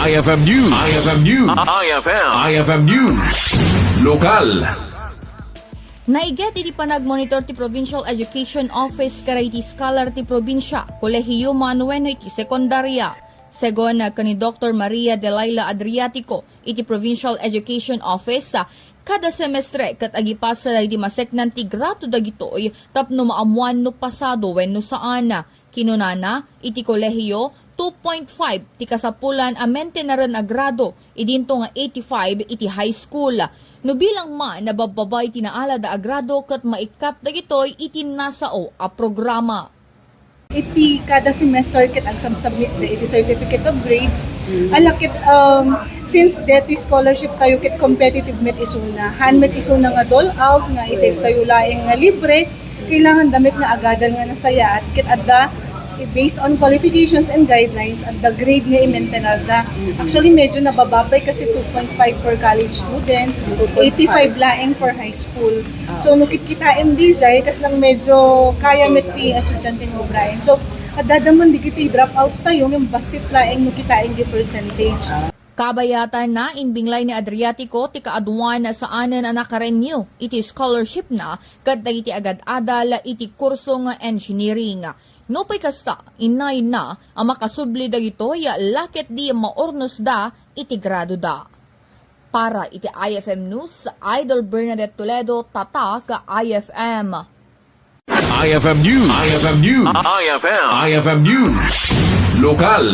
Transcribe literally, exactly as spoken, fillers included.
I F M News. I F M News. I F M. I F M News. Lokal. Naiget iti panagmonitor ti Provincial Education Office kadagiti scholar ti probinsia, kolehiyo man wenno iti sekundaria. Segun ken ni Doktor Maria Delaila Adriatico iti Provincial Education Office, kada semestre ket agipasa dagiti maseknan ti grado dagitoy tapno maammuan no pasado wenno saan. Kinunana, iti kolehiyo, two point five ti kasapulan a maintenaren a grado, idinto nga eighty-five iti high school. No bilang man, nababbaba iti naalada a grado ket maikkat dagitoy iti nasao a programa. Iti kada semester ket agsubmit da iti certificate of grades. Ala ket, um, since detoy scholarship tayo ket competitive met isuna, haan met isuna nga dole out nga iti tayo laeng nga libre, kailangan da met nga agadal nga nasayaat ket adda, based on qualifications and guidelines, adda grade nga i-maintain da. Actually, medyo nababa pay kasi two point five for college students, eighty-five laeng for high school. So, no kitkitaem dijay, kas nang medyo kaya met ti estudiante nga ubraen. So, adda man dagiti dropouts tayo, ngem bassit laeng no kitaem di percentage. Kabayatanna, imbinglay ni Adriatico ti kaaduan a saanen a nakarenew iti scholarship na ket dagiti agad-adal iti kurso nga engineering. Nupay kasta, innayon na a makasubli dagitoy la ket di maurnos da iti grado da. Para iti I F M News, Idol Bernadette Toledo, Tatak I F M. I F M News. I F M News. I F M. I F M News. Lokal.